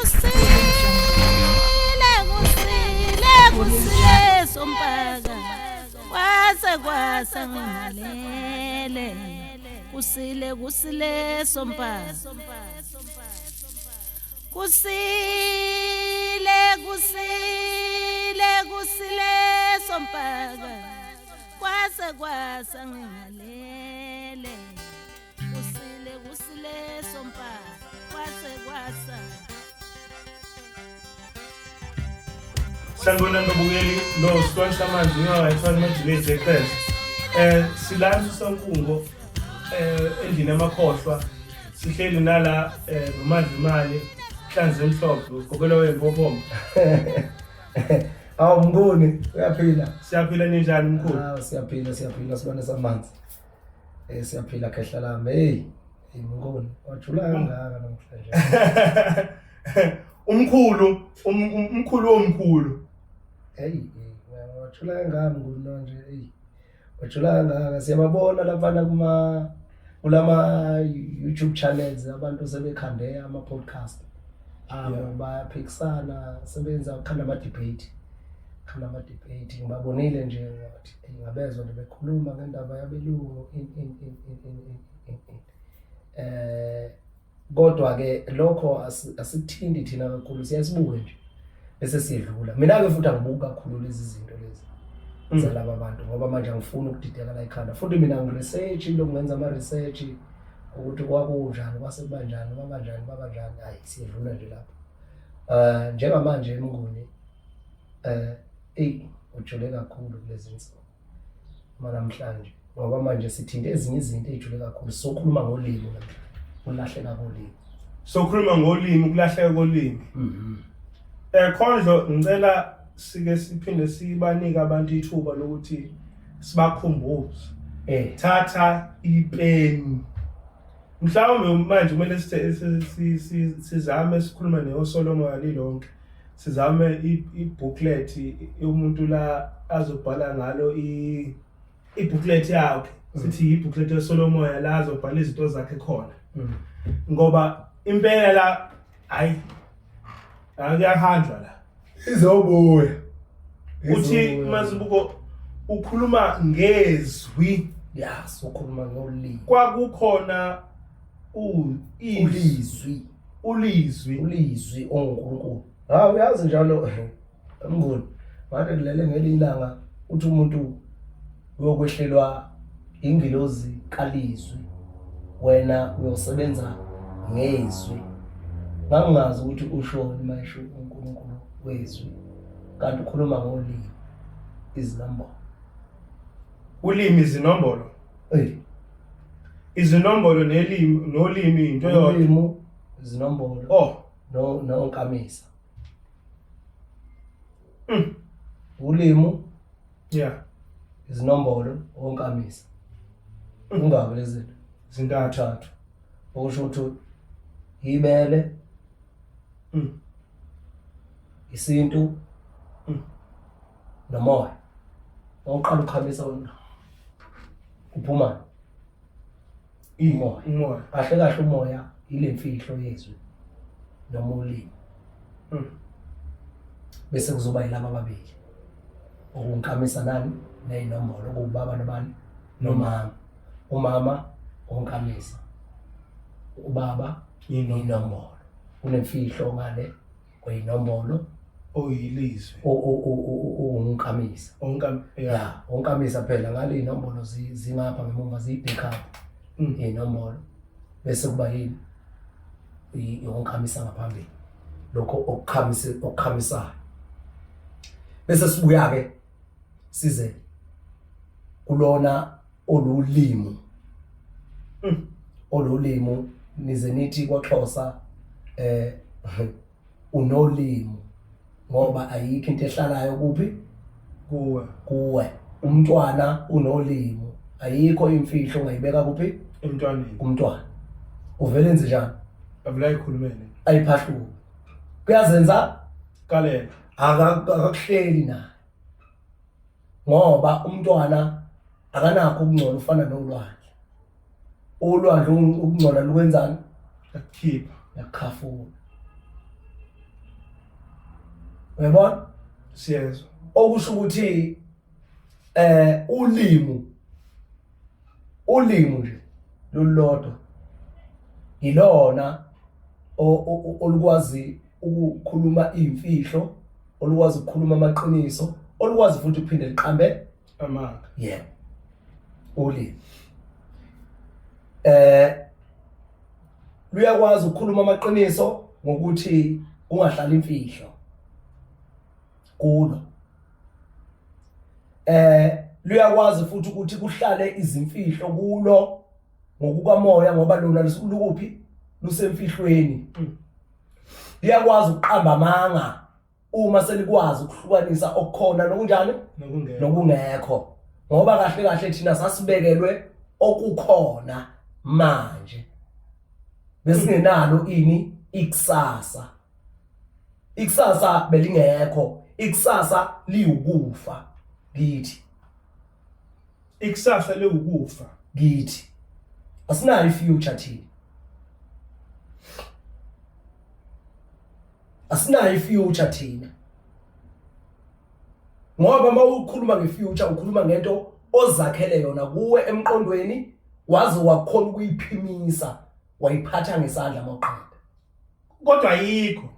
Kusile, kusile, kusile sompaka. Kwase kwasa ngimalele. Kusile, kusile sompaka. Kusile, kusile, kusile sompaka. Kwase kwasa ngingalele. Kusile, kusile sompaka. Kwase kwasa. Sanibonani babukeli, lo Silwane Samanzi ngingayithwali majibezi eqeza. Silana uSankungo endlini yamakhohlwa. Sihleli nala noMandla imali Nhlanzi emhlophe ugobela wempophoma. Awu Mnguni, uyaphila? Siyaphila, ninjani mkhulu? Awu siyaphila, siyaphila Silwane Samanzi. Siyaphila khehla lami. Hey, hey Mnguni, wajula kangaka namhlanje. Umkhulu, umkhulu womkhulu. Hey, wajula kangaka Mnguni manje, hey. Wajula kangaka, siyababona laphana kulama YouTube channels abantu sebekhande ama podcast. Abo bayaphikisana, sebenza khanda ama debate. Khanda ama debate, ngibabonile nje ngathi ngabezwa nje bekhuluma ngendaba yabelungu in in in in in in in. Kodwa ke lokho asithinti thina kakhulu, siyasibuke nje bese siyedlula. Mina ke futhi angibuki kakhulu lezi zinto lezi zalaba bantu ngoba manje angifuni ukudideka la ekhanda. Futhi mina ngiresearch into, ngenza ama research ukuthi kwakunjani, kwase kuba njani, baba njani, baba njani. Hayi, siyedlula nje lapho. Njengamanje Mnguni, ey ujule kakhulu kulezi nsuku namhlanje, ngoba manje sithinte ezinye izinto ezijule kakhulu. Sokhuluma ngolimi namhlanje, ulahleka kolimi. Sokhuluma ngolimi, ukulahleka kolimi. Khondlo, ngicela sike siphinde sibanike abantu ithuba lokuthi sibakhumbuze. Thatha ipeni. Mhlawumbe manje kumele sizame sikhulume neyoSolomon lilonke. Sizame i-booklet yomuntu la azobhala ngalo i-booklet yakhe. Sithi i-booklet yoSolomon la azobhala izinto zakhe khona. Ngoba impela la hayi akuyahanjwa la. Izobuya. Uthi Mazibuko ukhuluma ngezwi. Ya, sokhuluma ngolimi. Kwakukhona ulizwi. Ulizwi. Ulizwi onguNkulunkulu. Ha, uyazi njalo Mnguni. Manje kulele ngelinye ilanga uthi umuntu uyokwehlelwa ingilozi kalizwi, wena uyosebenza ngezwi. Ngangingazi ukuthi ushoni mayisho uNkulunkulu wezwi, kanti ukhuluma ngolimi, izinombolo. Ulimi, izinombolo. Izinombolo nelimi, nolimi into eyodwa. Ulimi, izinombolo. Oh. No, nonkamisa. Ulimi. Izinombolo, onkamisa. Ungabe lezi zinto. Zintathu. Okusho ukuthi ibele. Isintu. Nomoya. Mawuqala ukukhamisa wena uphuma umoya. Umoya. Kahle kahle umoya ile mfihlo yezwi noma ulimi. Bese kuzoba yilaba ababili. Okunkamisa nani nezinombolo, okubaba nobani nomama. Umama onkamisa, ubaba inombolo. Kunemfihlo ngale kweyinombolo oyilizwi onkamisa. Ya, onkamisa phela ngale inombolo zingapha ngemuva ziyi-backup inombolo, bese kuba yini onkamisa ngaphambili, lokho okukhamisayo. Bese sibuya ke size kulona olulimi. Olulimi nize nithi kwaXhosa unolimi, ngoba ayikho into ehlalayo kuphi kuwe. Kuwe. Umntwana unolimi, ayikho imfihlo ongayibeka kuphi emntwaneni. Kumntwana uvele enze njani? Avula ikhulumele, ayiphahluke, kuyazenza kalela, akakuhleli naye, ngoba umntwana akanakho ukungcola, ufana nolwandle. Ulwandle ukungcola lukwenzani? Akukhipha, yakukhafula. Uyabona? Siyezwa. Okusho ukuthi ulimi ulimi nje lolulodwa ilona olukwazi ukukhuluma imfihlo, olukwazi ukukhuluma amaqiniso, olukwazi futhi ukuphinde liqambe amanga. Yebo. Ulimi luyakwazi ukukhuluma amaqiniso ngokuthi ungahlali imfihlo kulo. Luyakwazi futhi ukuthi kuhlale izimfihlo kulo ngokukamoya ngoba lona lukuphi, lusemfihlweni. Liyakwazi ukuqamba amanga uma selikwazi ukuhlukanisa okukhona nokunjani nokungekho, ngoba kahle kahle thina sasibekelwe okukhona manje, besingenalo ini ikusasa. Ikusasa belingekho, ikusasa liwukufa kithi. Ikusasa liwukufa kithi, asinayo ifuture thina, asinayo ifuture thina, ngoba uma ukhuluma ngefuture ukhuluma ngento ozakhele yona kuwe emqondweni, waze wakhona ukuyiphimisa, wayiphatha ngesandla mawuqeda. Kodwa ayikho.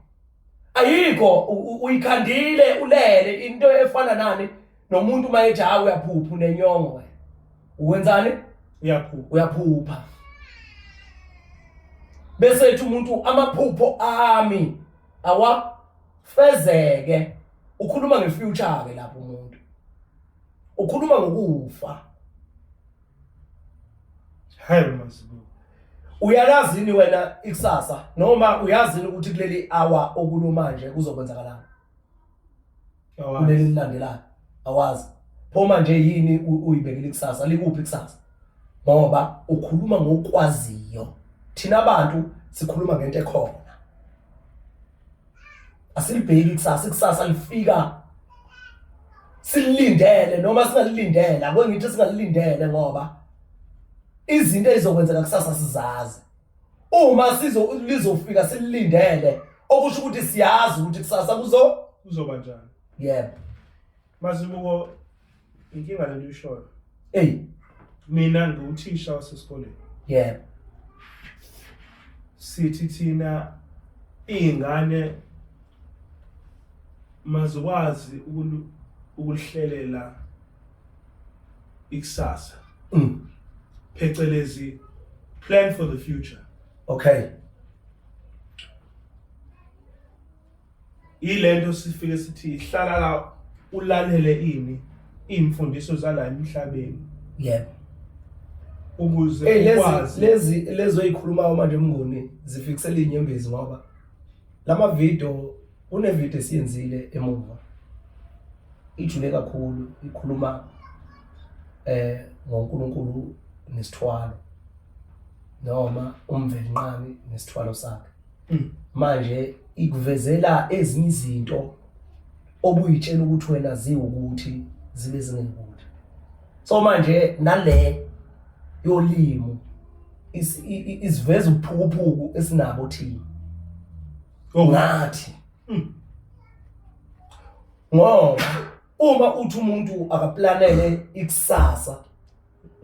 Ayikho, uyikhandile ulele. Into efana nani nomuntu uma ethi hayi uyaphupha, unenyongo wena, uwenzani? Uyaphupha. Uyaphupha. Bese ethi umuntu amaphupho ami awafezeke. Ukhuluma ngefuture ke lapho umuntu, ukhuluma ngokufa. Hayi Mazibuko, uyalazini wena ikusasa, noma uyazini ukuthi kuleli hour okulo manje kuzokwenzakalani? Kuleli lilandelayo awazi. Pho manje yini uyibekile ikusasa? Likuphi ikusasa? Ngoba ukhuluma ngokwaziyo, thina abantu sikhuluma ngento ekhona, asilibheki ikusasa. Ikusasa lifika silindele noma singalilindele, ake ngithi singalilindele, ngoba izinto ezizokwenzeka kusasa sizazi. Uma sizo lizofika silindele, okusho ukuthi siyazi ukuthi kusasa kuzoba njani. Yebo. Mazibuko, inkinga lento uyishoyo. Ey, mina ngiwuthisha wasesikoleni. Yebo. Sithi thina izingane mazikwazi ukuhlelela ikusasa. Phecelezi plan for the future. Okay. Ilento sifike sithi hlala la ulalele ini imfundiso zala emhlabeni. Yebo. Ukuze Hey, lezi lezi lezo oyikhulumayo manje Mnguni zifikisela inyembezi, ngoba lama video, kune video esiyenzile emuva ijule kakhulu, ikhuluma ngoNkulunkulu nesithwalo, noma uMvelinqangi nesithwalo sakhe. Manje ikuvezela ezinye izinto obuyitshela ukuthi wena ziwukuthi zibe zingekuthi. So manje nale yolimo isiveza ubuphukuphuku esinabo thina ngathi, ngoba uma uthi umuntu akaplanele ikusasa,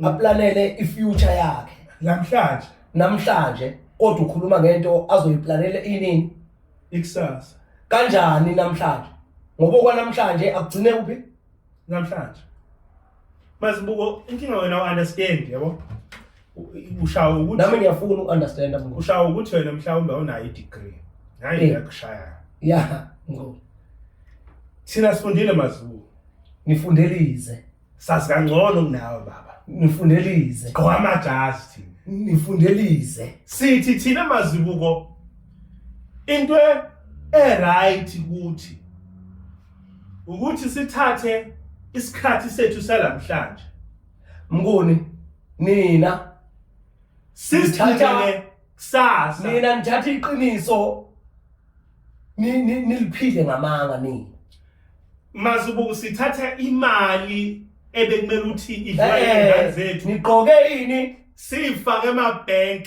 aplanele ifuture yakhe namhlanje, namhlanje, kodwa ukhuluma ngento azoyiplanela inini? Ikusasa. Kanjani namhlanje? Ngoba okwanamhlanje akugcine kuphi? Namhlanje. Mazibuko, inkinga wena u-understand, yabo, ushawa ukuthi Nami ngiyafuna uku-understand. Ushawa ukuthi wena mhlawumbe awunayo i-degree, hayi, iyakushaya. Ya, ngo Thina sifundile, Mazibuko. Nifundelize. Sazi kangcono kunawe, baba. Nifundelize. Gqoka amajazi thina. Nifundelize. Sithi thina, Mazibuko, into e-right kuthi ukuthi sithathe isikhathi sethu salamhlanje. Mnguni, nina sisithathele kusasa. Nina nithatha iqiniso niliphile ngamanga nina. Mazibuko, sithatha imali ebekumele ukuthi idliwa izingane zethu. Niqoke ini? Siyifake ema-bank.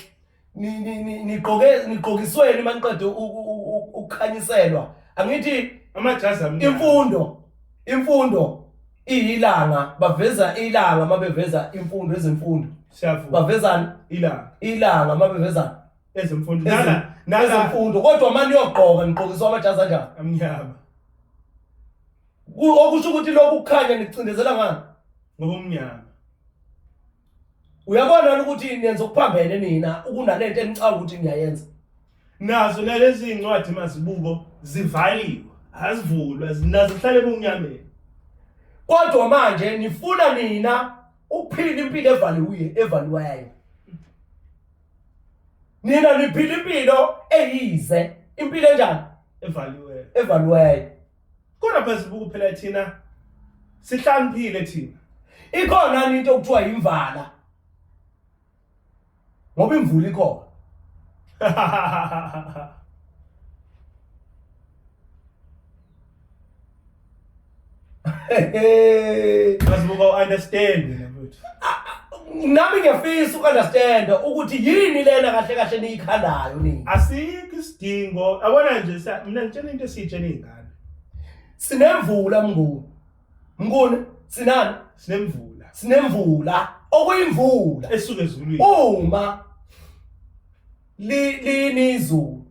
Niqoke, niqokisweni maniqede ukukhanyiselwa. Angithi Amajazi amnyama. Imfundo iyilanga, baveza ilanga mabeveza imfundo, ezemfundo. Siyavuma. Bavezani? Ilanga. Ilanga mabeveza ezemfundo. Nala nala ezemfundo, kodwa manje niyogqoka niqokiswa amajazi anjani? Amnyama. Okusho ukuthi lokhu kukhanya nikucindezela ngani? Ngoba umnyama. Uyabona ukuthi nenza okuphambene nina ukunalento enicanga ukuthi niyayenza. Nazo nalezi incwadi mazibuko zivaliwe, azivulwa, nazo zihlale ebumnyameni. Kodwa manje nifuna nina ukuphila impilo evaliwe, evaliweyo. Nina niphila impilo eyize, impilo enjani? Evaliweyo. Evaliweyo. Kodwa mazibuko phela thina sihlaniphile thina. Ikhona into okuthiwa imvala. Ngoba imvula ikhona. Mazibuko understand wena mfethu. Nami ngiyafisa ukunderstand ukuthi yini lena kahle kahle niyikhandayo nina. Asikho isidingo. Yabona nje mina ngitshela into esiyitshela izingane. Sinemvula Mnguni. Mnguni sinani? Sinemvula. Sinemvula okuyimvula esuke ezulwini. Uma linizulu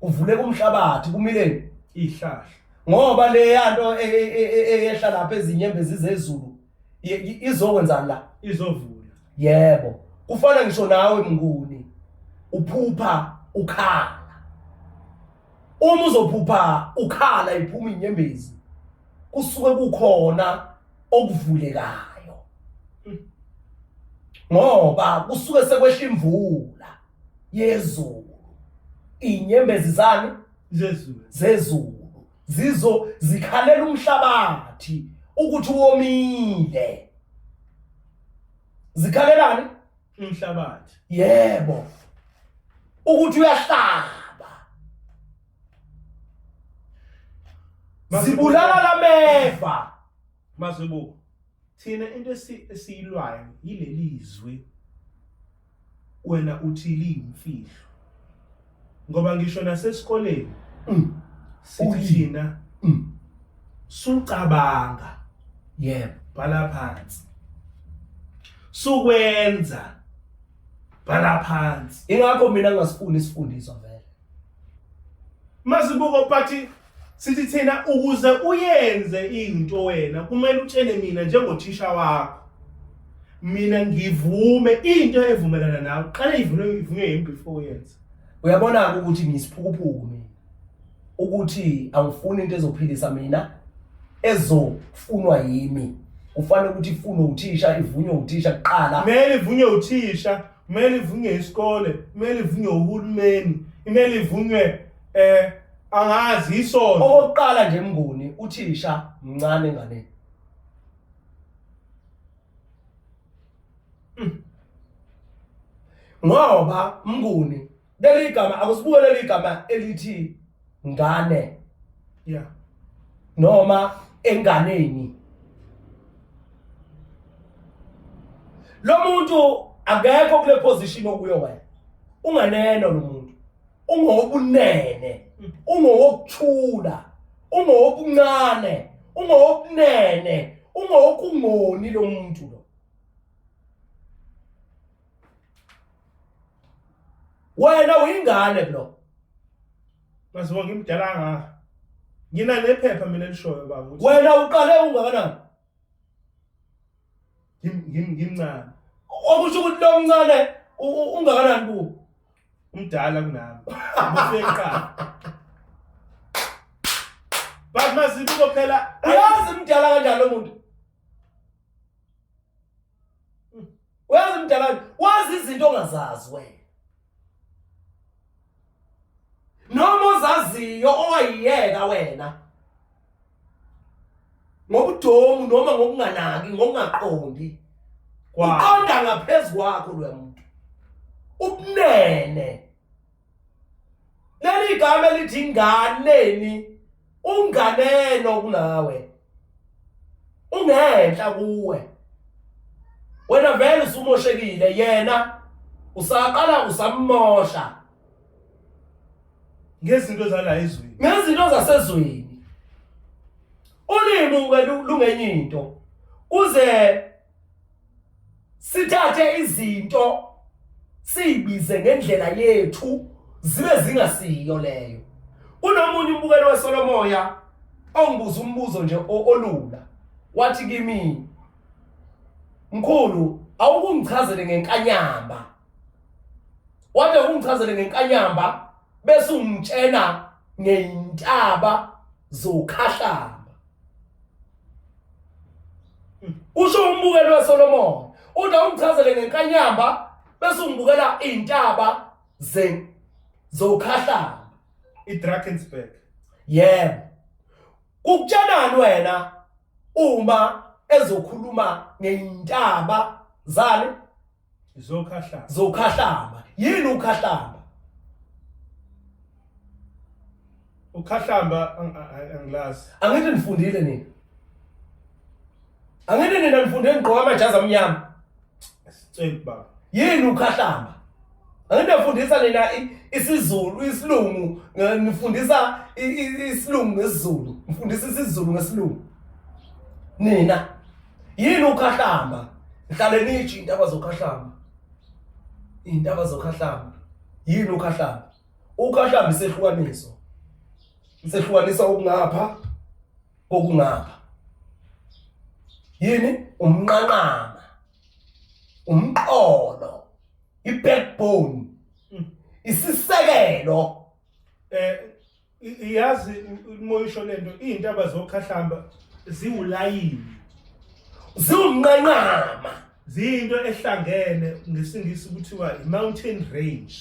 uvuleka umhlabathi kumileni ihlahla. Ngoba le yanto eyehla lapha ezinyembezi zezulu izokwenzani la? Izovula. Yebo. Kufana ngisho nawe Mnguni uphupha ukhala. Uma uzophupha ukhala iphuma inyembezi kusuke kukhona okuvulekayo. Ngoba kusuke sekwehla imvula yezulu. Inyembezi zani? Zezulu. Zezulu. Zizo zikhalela umhlabathi ukuthi womile. Zikhalelani? Umhlabathi. Yebo. Ukuthi uyahlaba. Zibulala lameva. Mazibuko. Thina into esiyilwayo yileli zwi. Wena uthi liyimfihlo. Ngoba ngisho nasesikoleni sithi thina sucabanga. Yebo. Bhala phansi. Sukwenza. Bhala phansi. Ingakho mina ngingasifuni isifundiswa vele. Mazibuko but sithi thina ukuze uyenze into wena kumele utshene mina njengothisha wakho. Mina ngivume into evumelana nawe. Qale ivunywe ivunywe yimi before uyenze. Uyabona ukuthi ngiyisiphukuphuku mina. Ukuthi angifuni into ezophilisa mina ezofunwa yimi. Kufanele ukuthi ifunwe uthisha, ivunywe uthisha kuqala. Kumele ivunywe uthisha, kumele ivunywe isikole, kumele ivunywe uhulumeni, kumele ivunywe angazi isonto. Okokuqala nje Mnguni, uthisha mncane enganeni. Ngoba Mnguni leli gama akusibuke leli gama elithi ngane. Yeah. Noma enganeni. Lo muntu akekho kule position okuyo wena. Unganeno lo muntu. Ungowobunene, ungowokuthula, ungowobuncane, ungowobunene, ungowokungoni lo muntu lo. Wena uyingane lo. Maziwa ngimdala nga. Ngina nephepha mina elishoyo baba ukuthi wena uqale ungakanani? Ngimncane. Okusho ukuthi lo mncane ungakanani kuwe? Umdala kunami. Ufike kuqala. But Mazibuko phela uyazi mdala kanjani lo muntu? Uyazi mdala, wazi izinto ongazazi wena. Noma ozaziyo owayiyeka wena. Ngobudomu noma ngokunganaki, ngokungaqondi. Uqonda ngaphezulu kwakho loya muntu. Ubunene. Leli gama elithi inganeni unganeno kunawe. Ungenhla kuwe. Wena vele usumoshekile, yena usaqala usammosha. Ngezinto zala ezweni. Ngezinto zasezweni. Ulimi ke lungenye into. Kuze sithathe izinto siyibize ngendlela yethu zibe zingasiyo leyo. Kunomunye umbukeli weSolomoya ongibuza umbuzo nje olula. Wathi kimi Mkhulu awukungichazele ngenkanyamba. Wathi awukungichazele ngenkanyamba bese ungitshena ngeyintaba zokhahlamba. Usho umbukeli weSolomon uthi awungichazele ngenkanyamba bese ungibukela iy'ntaba zokhahlamba. I-Drakensberg. Yebo. Kukutshenani wena uma ezokhuluma ngey'ntaba zani? Zokhahlamba. Zokhahlamba. Yini ukhahlamba? Ukhahlamba angilazi. Angithi nifundile nina. Angithi nina nifunde nigqoka amajazi amnyama. Sicela baba. Yini ukhahlamba? Angithi nifundisa nina isiZulu, isilungu, nifundisa isilungu ngesiZulu, nifundisa isiZulu ngesilungu. Nina yini ukhahlamba? Ngihlale nitsho intaba zokhahlamba. Intaba zokhahlamba. Yini ukhahlamba? Ukhahlamba isehlukaniso. Isehlukanisa okungapha kokungapha. Yini? Umnqanqama. Umqolo. I-backbone. Isisekelo. Iyazi umoyisho lento iy'ntaba zokhahlamba ziwulayini. Ziwumnqanqama. Ziyinto ehlangene ngesingisi kuthiwa i-mountain range.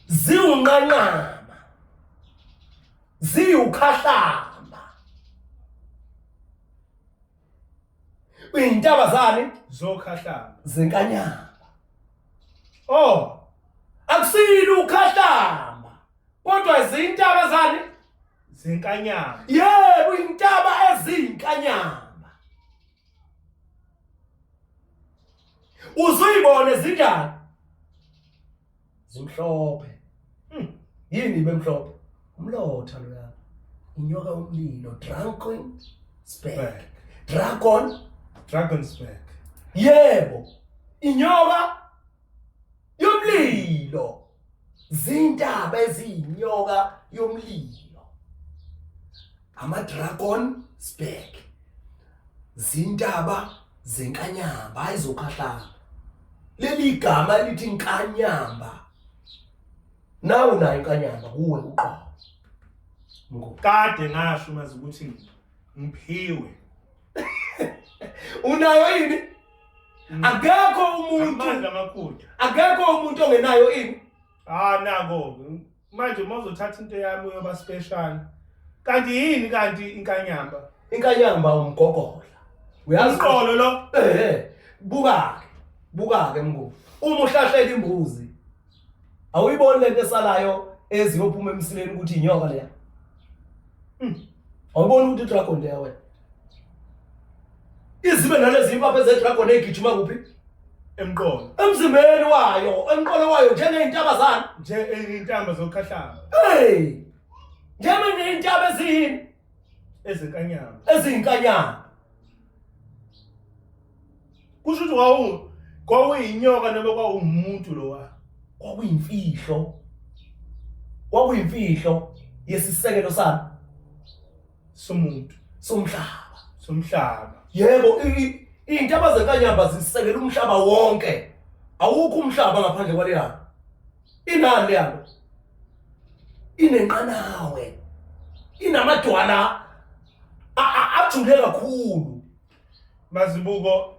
Ziwunqanqama. Ziwukhahlamba. Iy'ntaba zani? Zokhahlamba. Zenkanyamba. Oh, akusilo ukhahlamba. Kodwa zintaba zani? Zinkanyamba. Yebo, intaba ezinkanyamba. Uzuyibone zinjani? Zimhlophe. Yini bemhlophe? Umlotha loya. Inyoka yomlilo, drunken spec. Dragon, Drakensberg. Yebo. Inyoka yomlilo. Zintaba eziyinyoka yomlilo. Ama dragon spec. Zintaba zenkanyamba ayizokhahlamba. Leli gama elithi inkanyamba. Nawe unayo inkanyamba kuwe uqobo. Kade ngasho mazi ukuthi ngiphiwe. Unayo yini? Akekho umuntu amandla amakhulu. Akekho umuntu ongenayo ini. Ah nako manje uma uzothatha into yami uyoba special. Kanti yini kanti inkanyamba? Inkanyamba umgogodla. Uyazi umqolo lo? Eh, buka ke. Buka ke mngu. Uma uhlahlela imbuzi awuyiboni lento esalayo eziyophuma emsileni ukuthi inyoka leya. Awuboni ukuthi idragon leya wena. Izibe nalezi impaphe zedragon egijima kuphi? Emqolo. Emzimbeni wayo, emqolo wayo njengey'ntaba zani? Nje iy'ntaba zokhahlamba. Hey! Njengey'ntaba eziyini? Ezinkanyamba. Ezinkanyamba. Kusho ukuthi kwawuyinyoka noma kwawumuntu lowa? Kwakuyimfihlo. Kwakuyimfihlo yesisekelo sami. Somuntu. Somhlaba. Somhlaba. Yebo, iy'ntaba zenkanyamba zisekela umhlaba wonke. Awukho umhlaba ngaphandle kwaleya. Inani leyanto? Inenqanawe. Inamadwala ajule kakhulu. Mazibuko,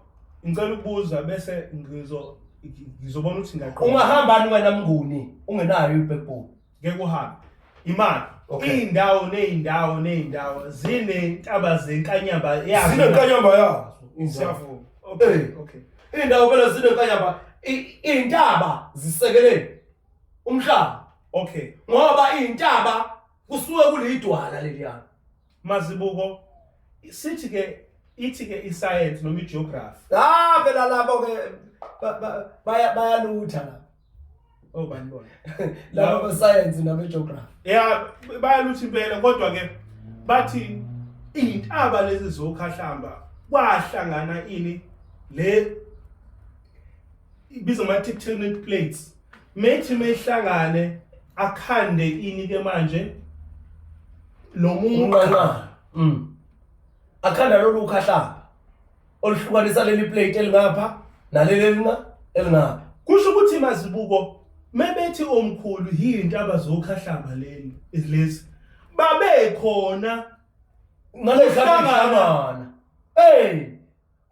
ngicela ukubuza bese ngizobona ukuthi ngiyaqonda. Ungahambani wena Mnguni ungenayo i-backbone? Ngeke uhambe. Imali. Okay. Iy'ndawo ney'ndawo ney'ndawo zinentaba zenkanyamba yazo. Zinenkanyamba yazo. Siyavuma. Okay, Eh. okay. Iy'ndawo phela zinenkanyamba. Iy'ntaba zisekeleni umhlaba. Okay. Ngoba iy'ntaba kusuke kulidwala leliyana. Mazibuko, sithi ke ithi ke iscience noma igeography. Ah phela labo ke bayalutha la. Obani bona? Laba besayensi nabe-geography. Ya, bayalutha impela, kodwa ke bathi iy'ntaba lezi zokhahlamba kwahlangana ini le ibizwa ama-tectonic plates, methi mehlangane akhande ini ke manje lo mugqa. Umnqanqana. Akhanda lolu khahlamba oluhlukanisa leli plate elingapha naleli elingapha. Kusho ukuthi Mazibuko, mebethi omkhulu yintaba zokhahlamba leli lezi babekhona ngalesikhathi hlangana. Hey,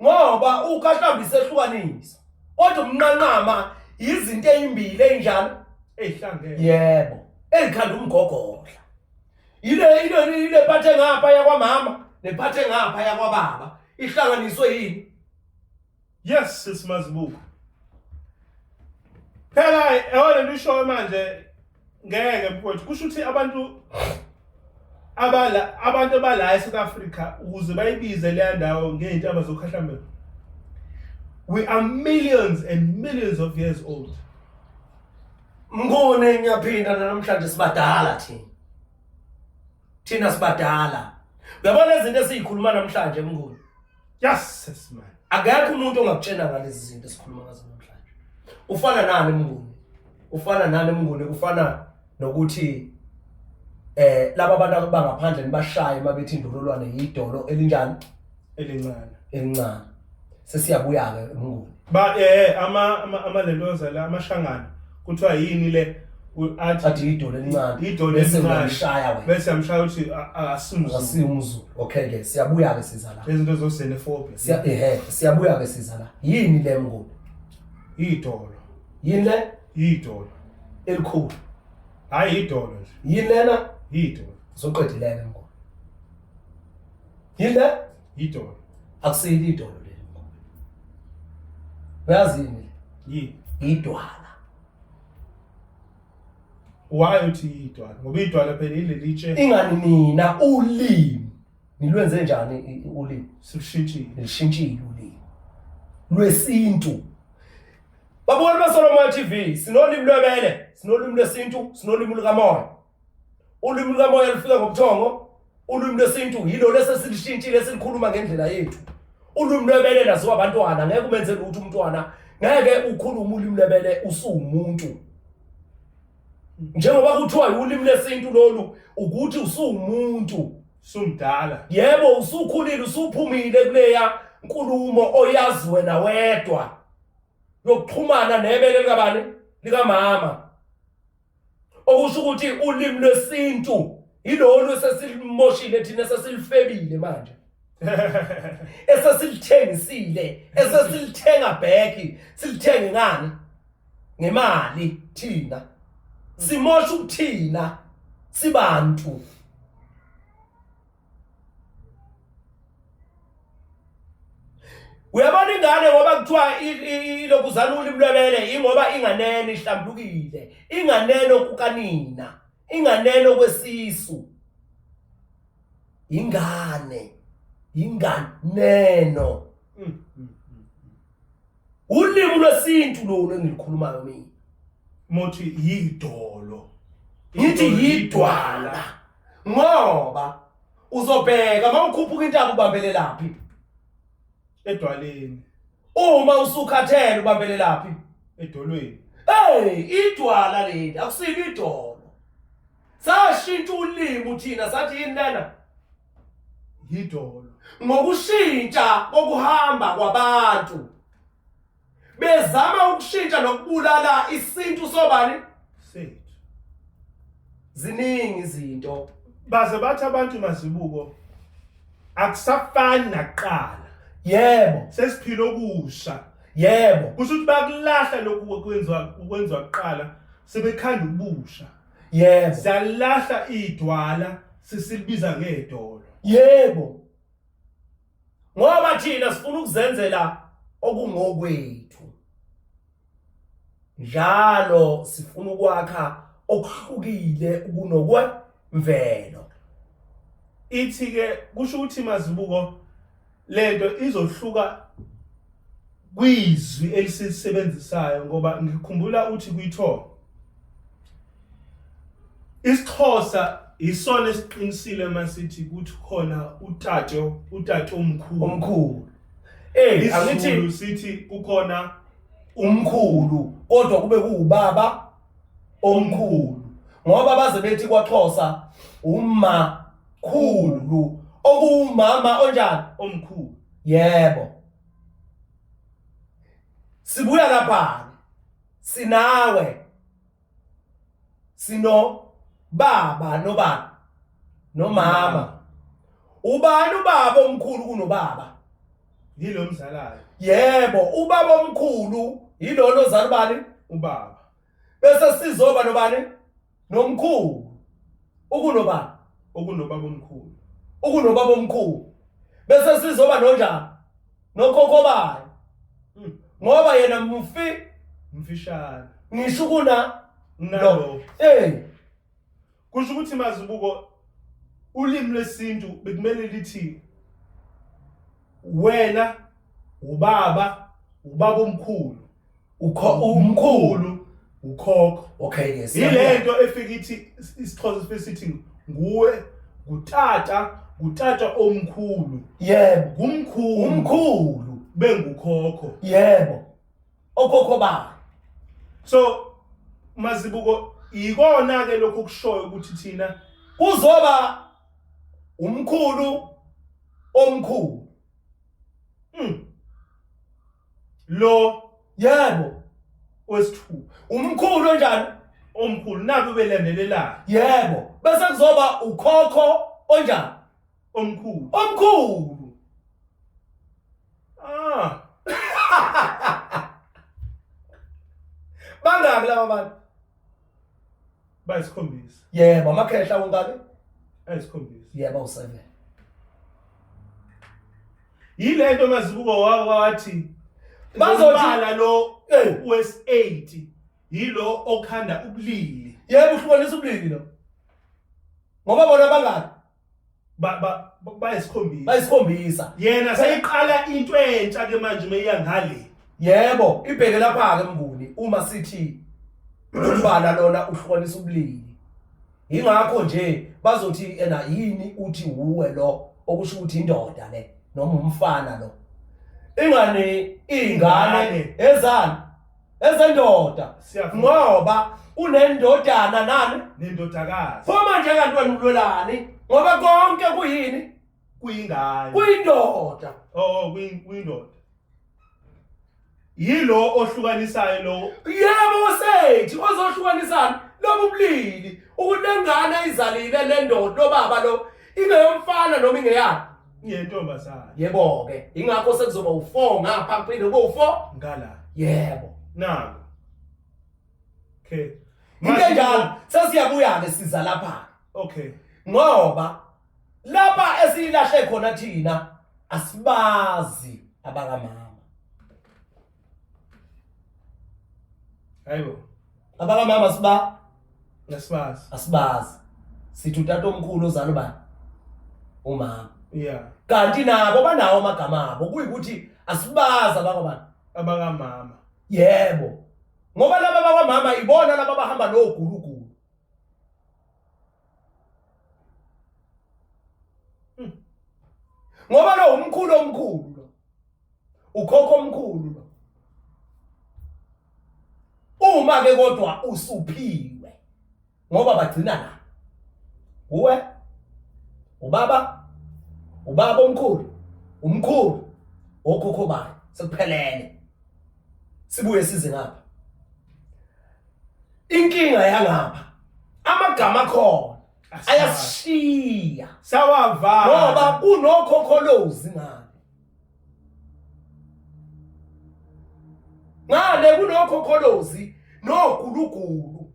ngoba ukhahlamba isehlukanisa, kodwa umnqanqama izinto ezimbili enjalo ezihlangene. Yebo, ezikhanda umgogodla. Ile phathe ngapha yakwamama nephathe ngapha yakwababa ihlanganiswe yini? Yes, sisimazibuko. Phela yona lento ishoyo manje ngeke mfowethu, kusho ukuthi abantu abala abantu abala eSouth Africa ukuze bayibize leya ndawo ngey'ntaba zokhahlamba, we are millions and millions of years old. Mnguni, ngiyaphinda namhlanje, sibadala thina sibadala. Uyabona izinto esiyikhuluma namhlanje, Mnguni? Yes, sis man. Akekho umuntu ongakutshena ngalezi zinto esikhuluma ngazo namhlanje. Ufana nani, Mnguni? Ufana nani, Mnguni? Kufana nokuthi laba bantu abangaphandle nibashaye mabethi indololwane yidolo elinjani? Elincane. Elincane. Sesiyabuya ke, Mnguni. Ba ama ama ama lentoza la amashangana kuthiwa yini le athi Athi idolo elincane. Idolo Bese elincane. uyamshaya wena. Bese yamshaya uthi asimzulu. Asiwumzulu. Okay ke, siyabuya ke, siza la. Lezinto zo xenophobia. Siya ehe, siyabuya ke, siza la. Yini le, Mnguni? Idolo. Yini le? Idolo. Elikhulu. Hayi, idolo nje. Yini lena? Idolo. Uzoqedileke, Mnguni. Yini le? Idolo. Akusiyilo idolo leli, Mnguni. Uyazi yini le? Yini? Idwala. Why uthi idwala? Ngoba idwala phela ileli tshe. Ingani nina ulimi nilwenze njani ulimi? Sikushintshile. Nilishintshile ulimi lwesintu. Babukeli beSolomon TV, sinolimi lwebele, sinolimi lwesintu, sinolimi lukamoya. Ulimi lukamoya lufika ngobuthongo, ulimi lwesintu yilo lesesilishintshile esilikhuluma ngendlela yethu. Ulimi lwebele laziwa abantwana, ngeke umenze lutho umntwana, ngeke ukhulume ulimi lwebele usuwumuntu. Njengoba kuthiwa ulimi lwesintu lolu, ukuthi usuwumuntu. Sumdala. Yebo, usukhulile, usuphumile kuleya nkulumo oyazi wena wedwa yokuxhumana nebele likabani? Likamama. Okusho ukuthi ulimi lwesintu yilolu esesilimoshile thina, esesilifebile manje, esesilithengisile, esesilithenga back. Silithenge ngani? Ngemali. Thina simosha ukuthina sibantu. Uyabona ingane, ngoba kuthiwa ilokuzana ulimi lwebele, ingoba inganene ihlambulukile, inganeno kukanina, inganeno kwesisu. Ingane inganeno. Ulimi lwesintu lolu engilikhulumayo mina. Mothi yidolo. Ngithi yidwala ngoba uzobheka mawukhuphuka intaba ubambelelaphi? Edwaleni. Uma usukhathele ubambelelaphi? Edolweni. Hey, idwala leli akusilo idolo. Sashintsha ulimi thina, sathi yini lena? Yidolo. Ngokushintsha kokuhamba kwabantu bezama ukushintsha nokubulala isintu sobani? Sethu. Ziningi izinto. Baze bathi abantu, Mazibuko, akusafani nakuqala. Sesiphila okusha. Kusho ukuthi bakulahla lokhu okwenziwa kuqala, sebekhanda ubusha. Siyalahla idwala, sesilibiza ngedolo. Yebo, ngoba thina sifuna ukuzenzela okungokwethu njalo, sifuna ukwakha okuhlukile kunokwemvelo. Ithi ke kusho ukuthi, Mazibuko, lento izohluka kwizwi elisisebenzisayo, ngoba ngikhumbula uthi kuyitho IsiXhosa isona esiqinisile masithi kuthi khona utate utate omkhulu. Omkhulu. Eh angithi sithi kukhona umkhulu kodwa kube kuwubaba omkhulu ngoba baze bethi kwaXhosa uma khulu okuwumama onjani omkhulu. Yebo. Sibuya lapha sinawe sino baba nobaba nomama ubani ubaba omkhulu kunobaba yilo mzalayo yebo ubaba omkhulu yilona ozala ubani ubaba bese sizoba nobani nomkhulu ukunobani okunobaba omkhulu ukunobaba omkhulu bese sizoba nonjani nokhokho bayo Ngoba yena mufi mfishane ngisho kuna nalo eh kusho ukuthi mazibuko ulimi lwesintu bekumele lithi wena ubaba ubaba omkhulu ukho umkhulu ukhokho okay yes yilento efika ithi isiXhosa sifike sithi nguwe ngutata ngutata omkhulu yebo ngumkhulu umkhulu bengukhokho yebo okhokho ba so mazibuko yikona ke lokho kushoyo ukuthi thina kuzoba umkhulu omkhulu Lo yebo wesithupha umkhulu onjani omkhulu naku belandelelana yebo bese kuzoba ukhokho onjani omkhulu omkhulu ah bangaki laba bantu Bayisikhombisa. Yebo, amakhehla wonke ayisikhombisa. Yebo, u7. Yilento mazibuko wathi bazobala lo wes8 yilo okhanda ubulili. Yebo, uhlukanisa ubulili lo. Ngoba bona bangaki? Ba ba bayisikhombisa. Bayisikhombisa. Yena seyiqala into entsha ke manje meyiya ngale. Yebo, ibheke lapha ke Mnguni uma sithi umbala lona uhlukanisa ubulili. Ingakho nje bazothi ena yini uthi wuwe lo okusho ukuthi indoda le noma umfana lo. Ingane ingane ezani ezendoda ngoba unendodana nani nendodakazi pho manje kanti wena ulwelani ngoba konke kuyini kuyingane kuyindoda oh kuyindoda yilo ohlukanisayo lo yebo sethi ozohlukanisana lobu bulili ukuthi lengane izalile le ndoda lobaba lo ingeyomfana noma ingeyakhe Ngiyentombazane. Yebo ke, ingakho sekuzoba u4 ngapha kuphinde kube u4 ngala. Yebo. Nako. Okay. Into enjalo sesiyabuya ke siza lapha. Okay. Ngoba lapha esilahle khona thina asibazi abakamama. Hayibo. Abakamama siba asibazi. Asibazi. Sithi utata omkhulu ozala ubani? Umama. Yeah. Kanti nabo banawo amagama abo kuyikuthi asibazi abakabani? Abakamama. Yebo. Ngoba laba bakwamama ibona laba bahamba nogulugulu. Ngoba lo umkhulu omkhulu lo. Ukhokho omkhulu lo. Uma ke kodwa usuphiwe ngoba bagcina la. Uwe ubaba ubaba omkhulu umkhulu okhokho bayo sekuphelele. Sibuye size ngapha. Inkinga yangapha amagama akhona ayasishiya sawavala ngoba kunokhokholozi ngale ngale kunokhokholozi nogulugulu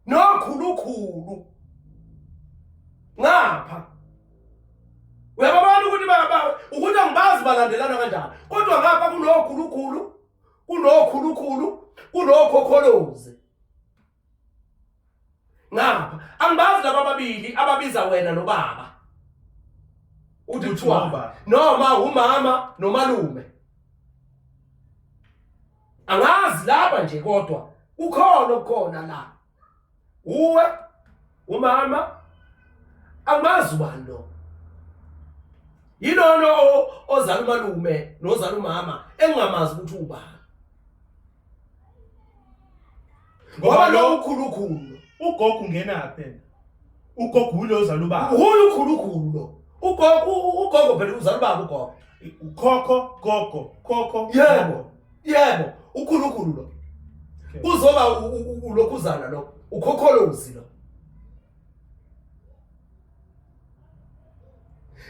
nokhulukhulu ngapha uyababona ukuthi baba ukuthi angibazi balandelana kanjani kodwa ngapha kunokhulukhulu kunokhulukhulu kunokhokholozi ngapha angibazi laba ababili ababiza wena nobaba uthi kuthiwa noma umama nomalume angazi lapha nje kodwa. Kukhona okukhona la. Uwe umama angimazi ubani lo. Yilona ozala umalume nozala umama engingamazi ukuthi ubani. Ngoba lo ukhulukhulu ugogo ungenaphi yena? Ugogo ulo ozala ubaba. Uhuye ukhulukhulu lo. Ugogo ugogo phela uzala ubaba ugogo. Ukhokho gogo khokho. Yebo. Yebo, ukhulukhulu lo. Kuzoba ulokhuzana lo, ukhokholozi lo.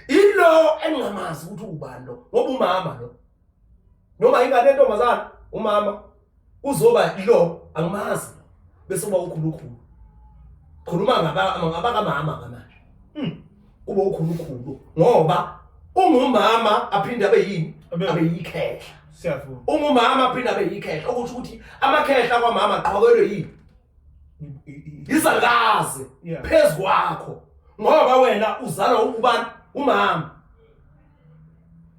Ilo engingamazi ukuthi ubani lo, ngoba umama lo. Noma ingane yentombazana, umama uzoba lo angimazi bese uba ukhulukhulu. Khuluma ngaba ngabakamama kamanje. Kube ukhulukhulu ngoba ungumama aphinde abe yini? Abe yikhehla. Siyavuma. Ungumama aphinde abe yikhehla okusho ukuthi amakhehla kwamama aqhakelwe yini? Izalukazi phezu kwakho ngoba wena uzalwa ubani? Umama.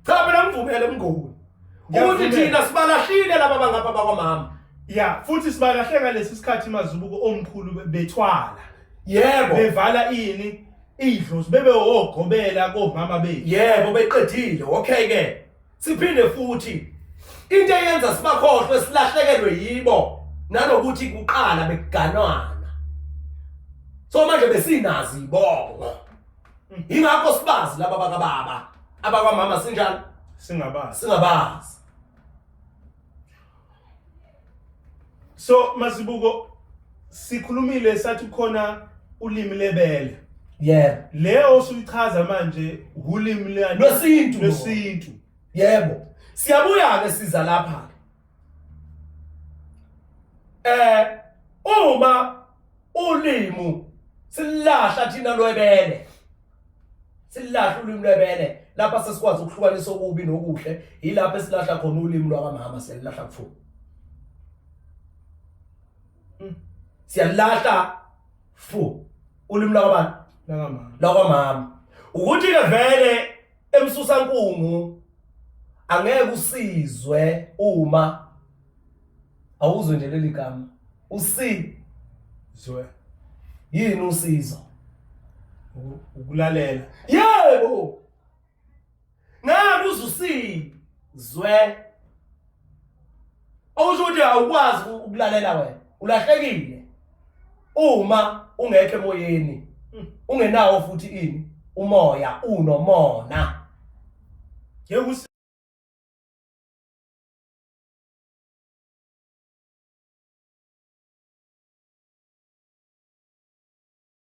Cha mina ngivumele mnguni. Ukuthi thina sibalahlile laba bangapha bakwamama. Ya, futhi sibalahle ngalesi sikhathi mazibuko omkhulu bethwala. Yebo. Bevala ini? Idlozi bebe ogobela komama bethu. Yebo beqedile. Okay ke. Siphinde futhi into eyenza sibakhohlwe silahlekelwe yibo nanokuthi kuqala bekuganwana. So manje besinazi ibongo. Ingakho sibazi laba bakababa abakwamama sinjani? Singabazi. Singabazi. So Mazibuko sikhulumile sathi khona ulimi lebele. Yebo. Le osuyichaza manje ulimi lwesintu. Lwesintu. Yebo. Siyabuya ke siza lapha ke. Eh uma ulimu silahla thina lwebele. Silahla ulimi lwebele lapha sesikwazi ukuhlukanisa okubi nokuhle yilapho esilahla khona ulimi lwakamama siyalahla kufu. Siyalahla fu ulimi lwakabani? Lakamama. Lakwamama. Ukuthi ke vele emsusankungu angeke usizwe uma awuzwe nje leli gama usi zwe yini usizo ukulalela yebo ngeke uzusizwe okusho ukuthi awukwazi ukulalela wena ulahlekile uma ungekho emoyeni ungenawo futhi ini umoya unomona ngeke